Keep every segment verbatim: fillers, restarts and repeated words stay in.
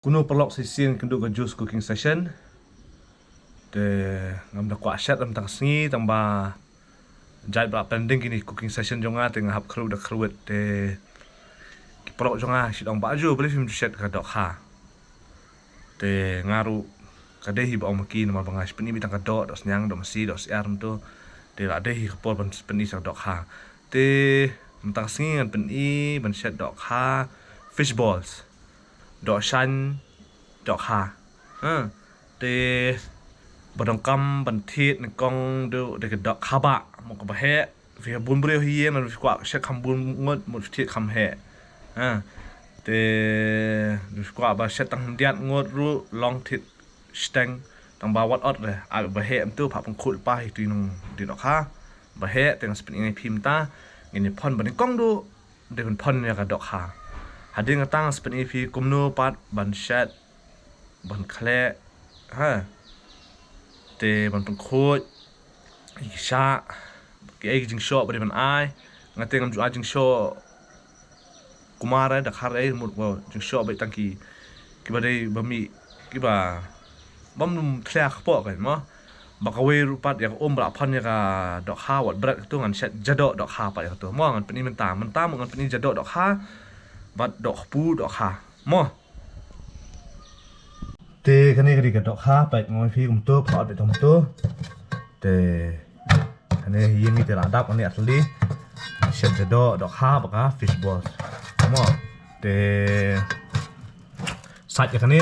Kumno paralok, sa shisien kynduh ka Juice cooking session. Te ngam da kwah shet mynta ka sngi tang ba jait ba pending kine cooking session jong nga, te nga hap kyrwit da kyrwit. Te ki paralok jong nga shu ong ba ju balei phim ju shet ka dohkha. Te nga ruh ka dei hi ba ong ma ki namar ba nga shu pyni beit tang ka doh, doh sniang, doh masi, doh syiar mynta. Te la dei hi ka por ban pyni sa ka dohkha. Te mynta ka sngi ngan pyni ban shet dohkha fish balls. Doh shaiñ dohkha. Ha. Te ba donkam ban thied nyngkong duh dei ka dohkha bah, mo, kaba heh. Phi ha bun briew hi ïa, man phi kwah shet kham bun ngut, mut phi thied kham heh. Ha. Te phi kwah ba shet tang khyndiat ngut ruh long thied shiteng, tang ba wat ot re. Ai ba heh mynta, phah pynkhuid lypa hi tu nong dei dohkha. Ba heh, te ngan sa pyni ïa phi mynta. Ngin ïa phon ba nyngkong duh dei ban phon ïa ka dohkha. Hadien kata ngan sa pyni ïa phi kumno pat ban shet, ban khleh, ha. Te ban pynkhuid ïa ki shah, kiei ki jingshoh ba dei ban ai. Nga te ngam ju ai jingshoh kumar, eh, dakhar, eh, mut ba jingshoh beit tang ki, kiba dei ba mih, kiba bym thlia kpoh kan, mo. Ba kawei ruh pat ïa ka um ba la phon ïa ka dohkha, wat bret katu, ngan shet jadoh dohkha pat ïa katu, mo. Ngan pyni mynta, mynta mo ngan pyni jadoh dohkha bad doh kpu dohkha, mo. Te kane ka dei ka dohkha, peit, nga ong ïa phi kumtu, phah beit kumtu. Te kane hi ngi te la dap kane artylli. Shet jadoh dohkha bad ka fish balls, mo. Te sait ïa kane.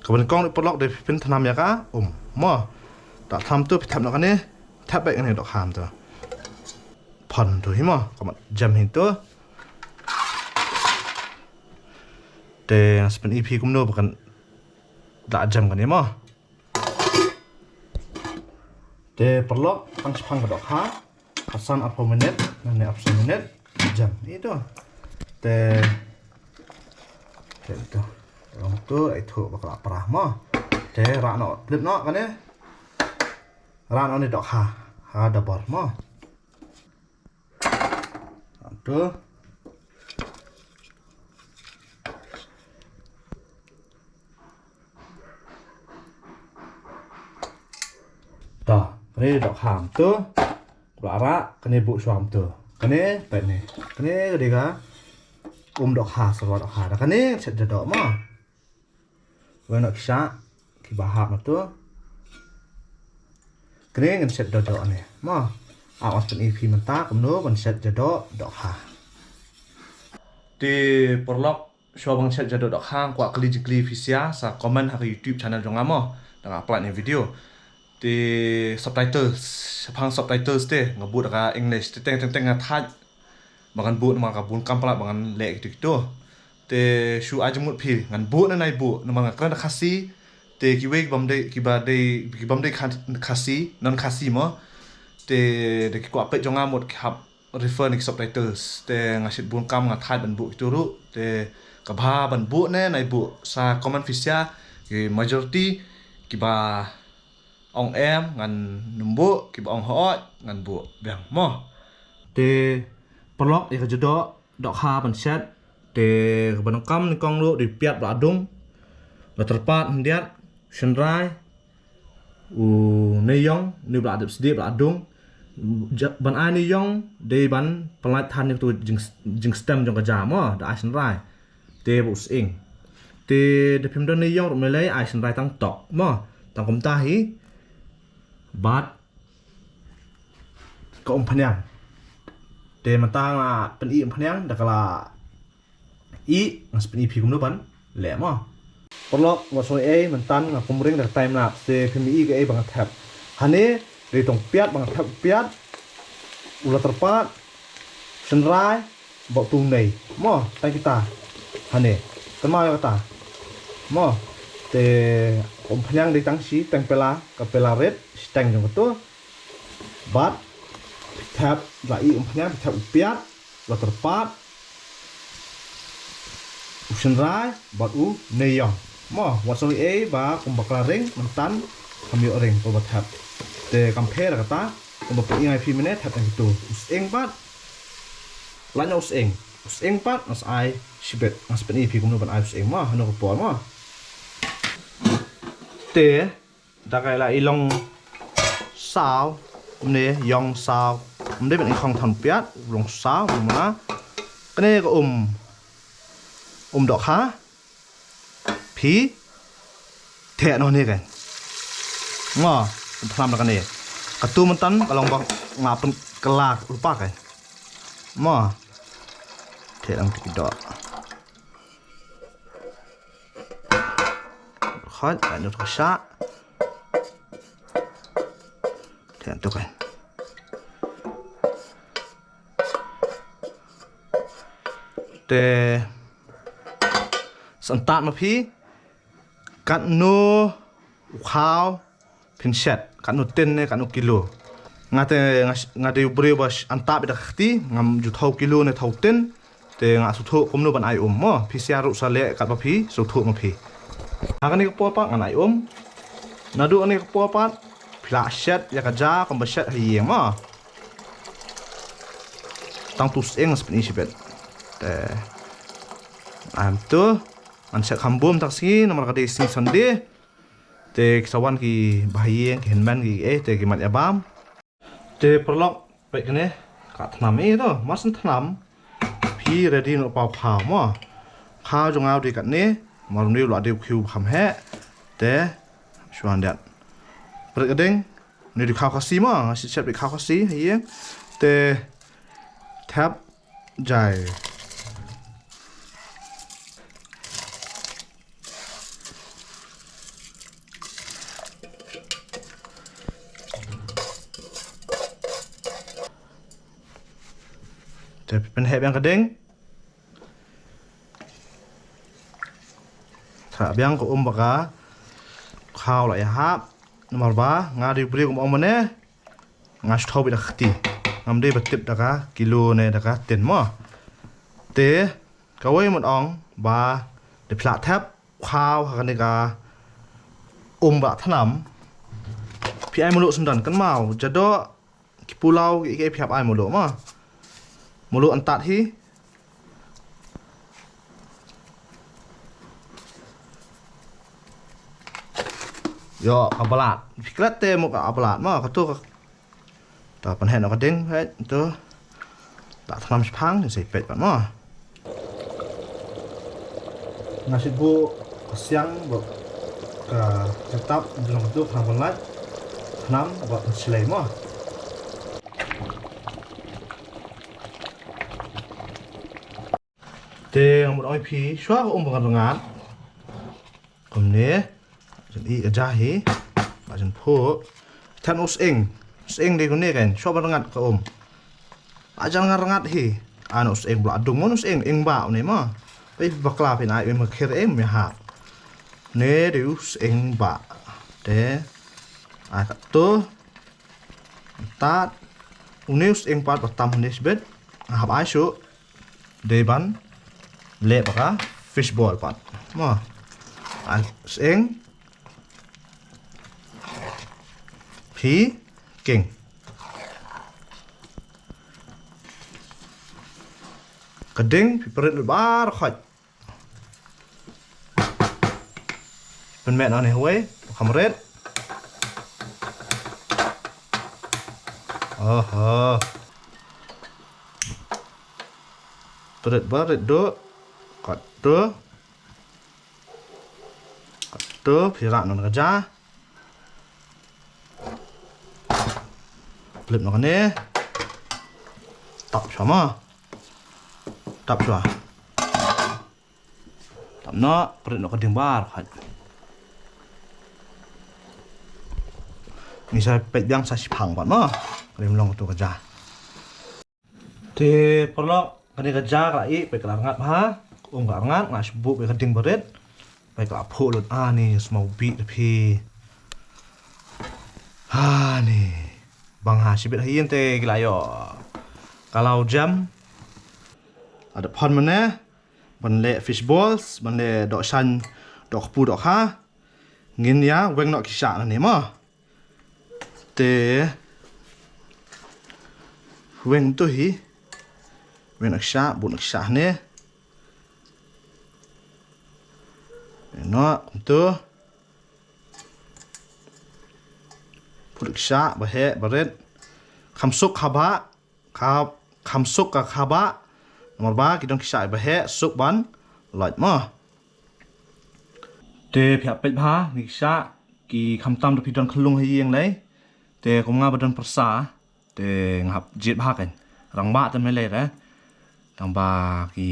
Kaba nyngkong ruh paralok, dei phin thnam ïa ka um, mo. Da thnam tu phi thep noh kane, thep beit kane dohkha mynta. Phon tu hi, mo, ka mat jem hi tu. Te ngan sa pyni ïa phi kumno ba kan da jem kane, mo. Te paralok, tang shiphang ka dohkha, khatsan arphew minit, nangne arphew minit, jem. Ito. Te, te ito. Long tu, ito, ba ka la pra, mo. Te rah noh, plit noh kane. Rah noh ne dohkha ha ka dabor, mo. Ito. Ta, kane dohkha mynta. Ka la rah, kane buh shuwa mynta. Kane, peit ne. Kane ka dei ka um dohkha, syrwa dohkha. Da kane shet jadoh, mo. Wei noh ki shah kiba hap mynta. Kane ngan shet jadoh ne, mo. Ap ngan pyni ïa phi mynta kumno ban shet jadoh dohkha. Te paralok, shuwa ban shet jadoh dohkha, nga kwah kylli jingkylli phi sha, sa comment ha ka YouTube channel jong nga, mo. Da nga upload ne video. Te subtitles, shaphang subtitles te nga buh da ka English, te teng teng teng nga thait ba ngan buh namar ka bun kam palat ba ngan leh kito kito. Te shu ai jingmut phi, ngan buh ne nai buh, namar nga kren da Khasi. Te kiwei kibym dei, kiba dei, kibym dei Kha-, Khasi, non Khasi mo. Te da ki kwah peit jong nga mut ki hap refer na ki subtitles. Te nga shait bun kam, nga thait ban buh kito ruh. Te kaba bha ban buh ne nai buh, sa comment phi sha. Ki majority kiba ong em ngan nym buh, kiba ong hooid ngan buh biang mo. Te paralok, ïa ka jadoh dohkha ban shet, te kaba donkam nyngkong ruh dei u piat ba la dung, la tyrpad khyndiat, u shynrai, u neiïong, une ba la dep sdieh ba la dung. Ja-, ban ai neiïong dei ban pynlait than ïa katu jing, jingstem jong ka ja mo, da ai shynrai. Te ba u sying. Te da phim don neiïong ruh balei, ai shynrai tang tok mo, tang kumta hi. Bad ka umphniang. Te mynta nga pyni umphniang, da ka la ih, nga sa pyni phi kumno ban leh mo. Paralok, wat sngew ei, mynta nga kum ring da ka time lapse, te phim i kaei ba nga thep. Hangne dei tang u piat ba nga thep, u piat, u la tyrpad, shynrai, bad u nei mo, tang kita. Hangne, kynmaw ïa kata mo. Te ka umphniang dei tang shi teng pela, ka pela rit, shiteng jong katu. Bad phi thep, la ih umphniang, phi thep u piat, la tyrpad, u shynrai bad u neiïong mo. Wat sngew ei ba kum bakla ring, mynta Kam ïoh ring ko ba thep. Te kam pher kata, ko ba pynïaid phi mynne thep ïa kitu. U sying pat. Lait noh u sying. U sying pat nga sa ai shibit. Nga sa pyni phi kumno ban ai u sying mo, hano ka por mo. Te da ka la i long saw, kumne ïong saw. Ym dei ban i khong than piat, long saw, kumna. Kane ka um, um dohkha. Phi theh noh ne kan. Mo, thlam da kane. Katu myntan ka long ba nga pynkylla lypa kan. Mo. Theh lang ki doh. Khot, anu ka sha. Theh tu kan. Te sa ntat ma phi katno u khaw phin shet, katno tin ne katno kilo. Nga te nga, nga dei u briew ba sh-, ntat beit da ka kti, ngam ju thaw kilo ne thaw tin. Te nga sngewthuh kumno ban ai um mo, phi sngewthuh ruh sa leh katba phi sngewthuh ma phi. Ha kane ka por pat ngan ai um. Naduh kane ka por pat phi lah shet ïa ka ja kumba shet ha ïing mo. Tang tu sying sa pyni shibit. Te am tu ngan shet kham bun tang sngi namar ka dei sngi Sunday. Te ki sa wan ki bahaïing, ki hynmen, ki eh, te ki mat ïa bam. Te paralok, peit kane ka thnam, eh, to, mar shen thnam phi ready noh paw khaw mo. Khaw jong nga u dei katne, mar u dei u la dei u khiew kham heh. Te shuwa ndiat. Peit ka ding, une u dei khaw Khasi mo, nga shet shet u dei khaw Khasi ha ïing. Te thep jai. Te pynheh biang ka ding. Thrah biang ka um ba ka khaw la ïahap. Namar ba nga dei u briew kum ong mane. Nga shu thaw beit da ka kti. Ngam dei ba tip da ka kilo ne da ka tin mo. Te kawei mut ong ba dei phi lah thep khaw ha kane ka um ba thnam. Phi ai mluh syndon kynmaw. Jadoh ki pulaw ki, ki phi hap ai mluh mo. Mluh ntat hi. Ïoh ka blad. Phi klet te mo ka blad mo, katu ka. Ta pynheh noh ka ding, heh, tu. Ta thnam shipang, ni sa peit pat mo. Nga shu buh ka siang bad ka jatap jong tu khnang ban lait thnam bad shlei mo. Te nga mut ong ïa phi shuwa ka um ba ngan rngat. Kumne. Jan ih ka ja hi. Ba jan phuh. Than u sying. Sying dei kumne kan. Shuwa ba ngan rngat ka um. Ba jan ngan rngat hi. Ano u sying ba la dung mo u sying ing ba une mo. Pei bakla phin ai me khir ing me ha. Ne dei u sying ba. Te. Ai ka tu. Tat. Une u sying pat ba tam ne sbet. Hap ai shu. Dei ban leh ba ka fishball pat. Mo. Ai sying. Phi king. Ka ding phi prit lut baroh khoit. Pynmih noh ne hawei, kham rit. Oho. Prit ba rit duh. Kat duh. Kat duh, phi rah noh ka ja. Flip noh kane. Tap shuwa mo. Tap shuwa. Tap noh, prit noh ka ding baroh khoit. Ngi sa peit biang sa shipang pat mo. Ka dei long tu ka ja. Te paralok, kane ka ja ka la ih, peit ka la rngat bha. Ka um ka la rngat, nga shu buh beit ka ding ba rit. Peit ka la phuh lut, ani, smaw bih da phi. Ani. Bang ha shibit ha ïing te ki la ïoh ka law jam. Ada phan mane. Ban leh fish balls, ban leh doh shaiñ, doh kpu, doh kha. Ngin ïa weng noh ki shah na ne mo. Te weng tu hi. Weng na ka sha, bun na ka sha ne. No, tu. Bun na ka sha, ba heh, ba rit. Kham suk khaba, kha, kham suk ka khaba. Namar ba, ki don ki sha ba heh, suk ban, lait mo. Te phi hap peit bha, ni ki sha, ki khamtam da phi don khlung ha ïing lei. Te kum nga ba don pyrsa, te nga hap jied bha kan. Rangbah te me lei re. Tang ba ki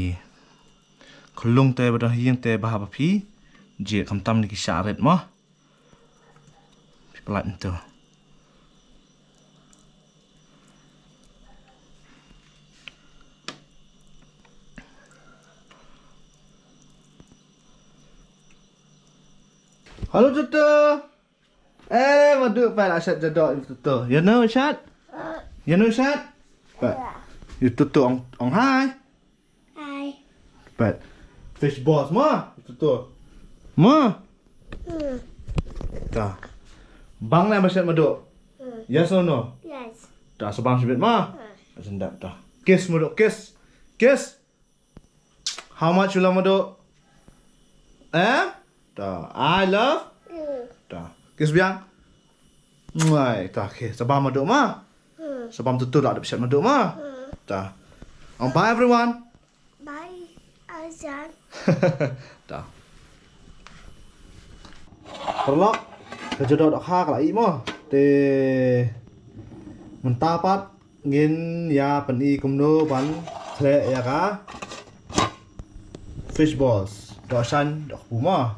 khlung te ba don ha ïing te bha ba phi jied khamtam ni ki sha rit mo. Phi pynlait nto. Halo Tutu. Eh, Madu, pat la shat jadok ïa Tutu. Ïa no shat? Ïa no shat? Pat. Ïa Tutu ong, ong hai. Hai. Pat. Fish balls mo, ïa Tutu. Mo. Hmm. Ta. Bang na ba shat Madu. Hmm. Yes or no? Yes. Ta, sa bang shibit mo. Hmm. Sa nda ta. Kiss Madu, kiss. Kiss. How much you love Madu? Eh? Ta, I love. Mm. Ta, kiss biang. Ngai, ta, okay. Sa bam Madu mo. Mm. Sa bam Tutu la dep shat Madu mo. Mm. Ta. Oh, bye everyone. Bye, Azan. Ta. Paralok, ka jadok dohkha ka la ih mo. Te mynta pat ngin ïa pyni kumno ban khleh ïa ka fish balls. Dohshan dohkpu mo.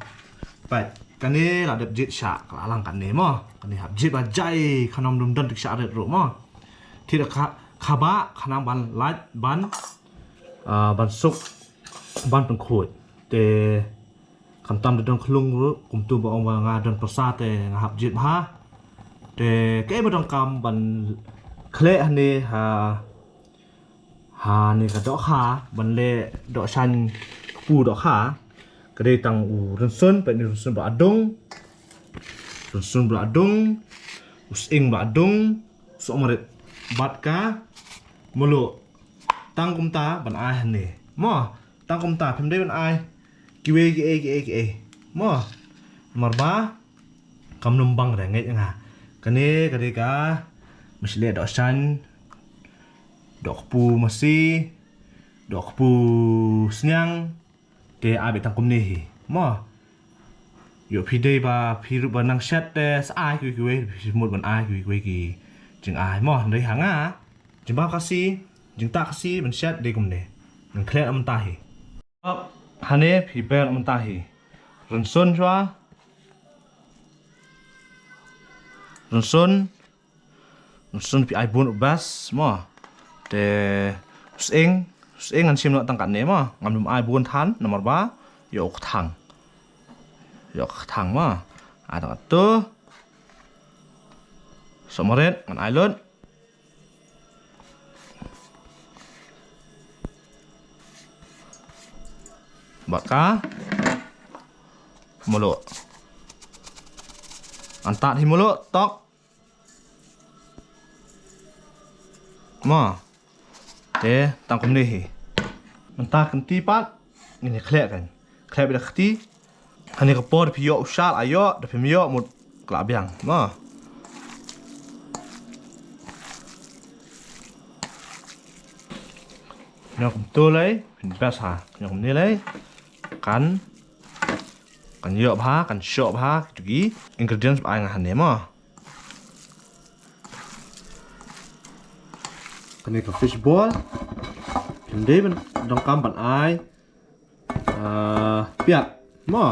Peit, kane la dep jied sha, ka la lang kane mo. Kane hap jied ba jai, khnang ym don duk sha rit ruh mo. Te da kha, khaba, khnang ban lait, ban, ah, ban suk, ban pynkhuid. Te khamtam da don khlung ruh, kumtu ba ong ba nga don pyrsa te nga hap jied bha. Te kaei ba donkam ban khleh hangne ha, hangne ka dohkha, ban leh dohshan kpu dohkha. Ka dei tang u rynsun, peit ni rynsun ba la dung. Rynsun ba la dung. U sying ba la dung. Sohmarit. Bad ka mluh. Tang kumta ban ai hangne. Mo, tang kumta phim dei ban ai kiwei kiei kiei kiei. Mo. Namar ba kam num bang re ngeit nga. Kane ka dei ka mashileh dohshan, dohkpu masi, dohkpu sniang. Te ai beit tang kumne hi. Mo. Ïoh phi dei ba phi ruh ba nang shet te sa ai kiwei kiwei, phi mut ban ai kiwei kiwei ki jingai. Mo, hynrei ha nga, jingbam Khasi, jingtah Khasi ban shet dei kumne. Ngan khleh mynta hi. Hane phi ber mynta hi. Rynsun shuwa. Rynsun. Rynsun phi ai bun u best mo. Te u sying, u sying ngan shim noh tang katne mo. Ngam lum ai bun than namar ba ïoh u kthang. Ïoh u kthang mo. Ai tang katto. Sohmarit ngan ai lut. Bad ka mluh. Ngan tad hi mluh tok. Mo. Te tang kumne hi. Mynta ka kti pat ngin ïa khleh kan. Khleh beit da ka kti. Hangne ka por phi ïoh u shad, ai ïoh, da phim ïoh mut khleh biang. Mo. Ïoh kumto lei, phin best ha. Ïoh kumne lei. Kan, kan ïoh bha, kan shoh bha, kitu ki ingredients ba ai nga hangne mo. Kane ka fish ball. Phim dei ban donkam ban ai, ah, piat. Mo.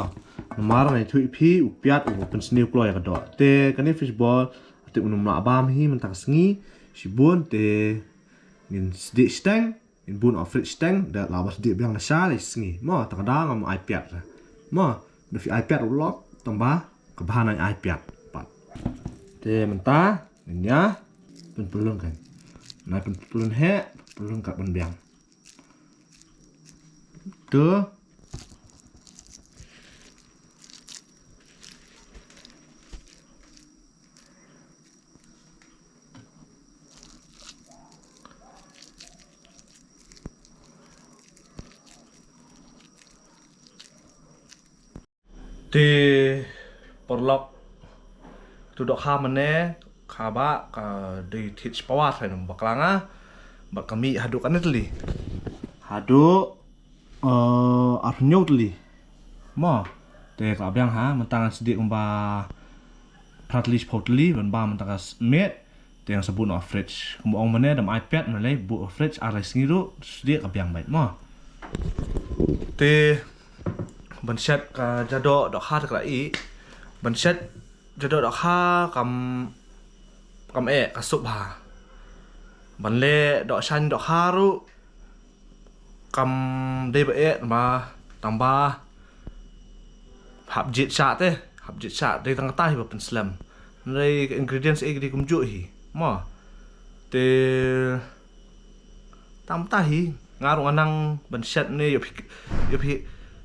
Namar nga ïathuh ïa phi u piat u pynsniew kloi ïa ka doh. Te kane fish ball, te un ym lah bam hi mynta ka sngi. Shibun te ngin sdieh shiteng. Ngin bun ha fridge shiteng, da la ba sdieh biang na sha la sngi. Mo, tang da ngam ai piat ra. Mo, da phi ai piat u lok, tang ba ka bha nang ai piat pat. Te mynta ngin ïa pynpylun kan. Nai pynpylun heh, pynpylun kat ban biang. Tu. Te paralok, tu dohkha mynne kaba ka dei thied shi pawa trai num bakla nga, bad ka mih haduh katne tylli. Haduh, eh, arphew hynñiew tylli. Mo, te ka la biang ha, mynta ngan sdieh kumba phra tylli shiphew tylli, ban ba mynta ka miet, te ngan sa buh noh ha fridge. Kumba ong mynne, dam ai pet, mynne lei, buh ha fridge, ar lai sngi ruh, sdieh ka biang beit, mo. Te, ban shet ka jadoh dohkha te ka la ih. Ban shet jadoh dohkha kam, kam eh, ka sup ha. Ban leh dohshain dohkha ruh, kam dei ba eh, ma tang ba hap jied shah te, hap jied shah, dei tang kata hi ba pynslem. Dei ingredients eh ki dei kumjuh hi. Mo. Te tang kata hi, nga ruh nga nang ban shet ne, ïoh phi, ïoh phi,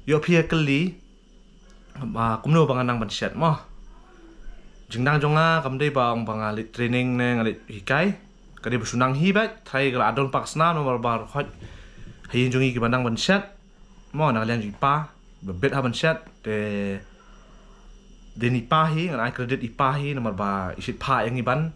ïoh phi ïa kylli. Ba kumno ba nga nang ban shet mo. Jingnang jong nga kam dei ba ong ba nga leit training ne nga leit hikai. Ka dei ba shu nang hi beit, trai ka la don pa ka snam namar ba khot. Ha ïing jong ngi kiba nang ban shet. Mo, na ka liang jong i pa, ba bit ha ban shet, te dei na i pa hi, ngan ai credit i pa hi, namar ba i shit pha ïa ngi ban.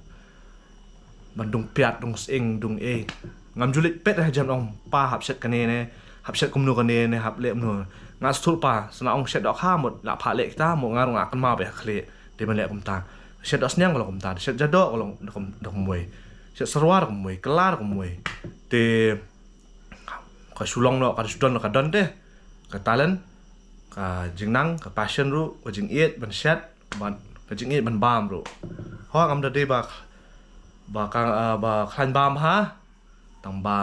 Ban dung piat, dung sying, dung eh. Ngam ju leit peit ha jan ong pa hap shet kane ne, hap shet kumno kane ne, hap leh kumno. Nga sdang pa, sa nga ong shet dohkha mut, la pha leh kita, mut nga ruh nga kynmaw beit ha khlieh. Te ban leh kumta. Shet dohsniang ka long kumta, shet jadoh ka long da kum, da kumwei. Shet syrwa da kumwei, kylla da kumwei. Te ka shu long noh, ka shu don noh, ka don te. Ka talent, ka jingnang, ka passion ruh, ka jingïeit ban shet, ban, ka jingïeit ban bam ruh. Ho ngam da dei ba, ba ka, ah, ba khlaiñ bam ha. Tang ba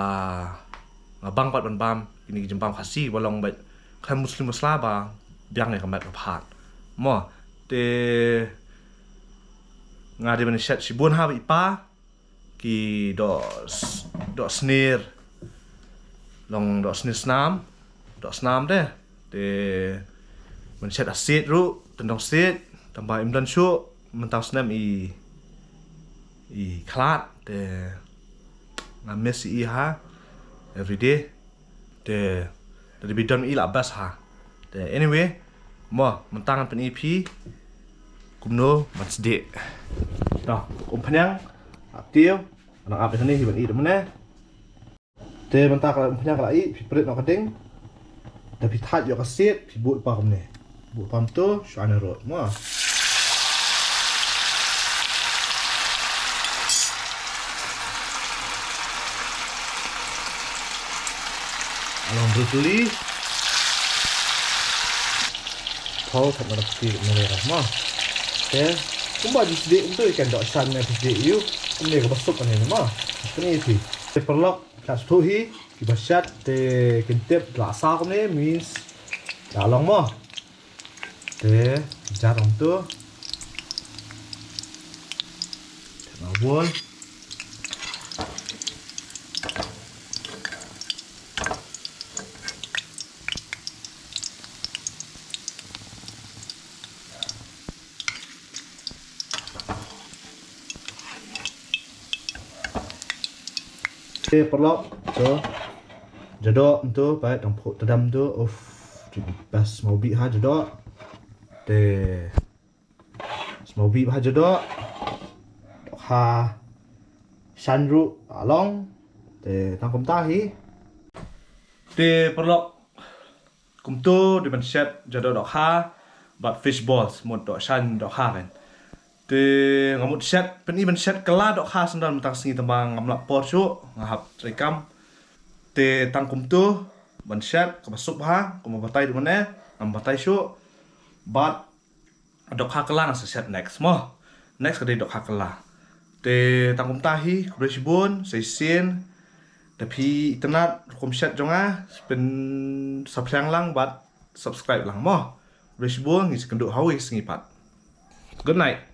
nga bang pat ban bam kine ki jingbam Khasi ba long beit khlem musli musla ba biang ïa ka met ka phad. Mo, te nga dei ban shet shibun ha ba i pa ki doh s-, doh snier. Long doh snier snam, doh snam te. Te ban shet ha siej ruh, tyndong siej, tang ba im don shuh, mynta u snem i, i khlad, te nga miss i ha, everyday. Te, te dei ba i don i la best ha. Te, anyway, mo, mynta ngan pyni ïa phi kumno ban sdieh. To, umphniang, ap tiew, nang ap ïa kane hi ban ih da mynne. Te mynta ka umphniang ka la ih, phi prit noh ka ding. Da phi thait ïoh ka siej, phi bud pa kumne. Bud pa kumto, shu ai na rud, mo. Along brutally. Paw thap ma da phi kumne ra, mo. Te kumba ju sdieh kumto, i kan doh shan ne phi sdieh ïa u. Kumne kaba sup kane, mo. Kane phi. Te paralok. Ka sdang hi, kiba shet te kin tip la saw kumne, means la long mo. Te jar kumto. Te nga bol. Te paralok, to. Jadoh, to, peit, tang phuh tdem to, uff, te best sngewbha ha jadoh. Te sngewbha ha jadoh. Dohkha shan ruh, la long. Te tang kumta hi. Te paralok, kumto dei ban shet jadoh dohkha bad fish balls, mut dohshain dohkha kan. Te nga mut shet, pyni ban shet kylla dohkha syndon mynta ka sngi tang ba ngam lah por shuh, nga hap trei kam. Te tang kumto ban shet, kaba sup ha, kumba batai da mynne, ngam batai shuh. Bad dohkha kylla nga sa shet next mo. Next ka dei dohkha kylla. Te tang kumta hi, khublei shibun, sa shisien. Da phi itynnad rukom shet jong nga, pynsaphriang lang bad subscribe lang mo. Khublei shibun, ngin sa ïakynduh ha kawei ka sngi pat. Good night.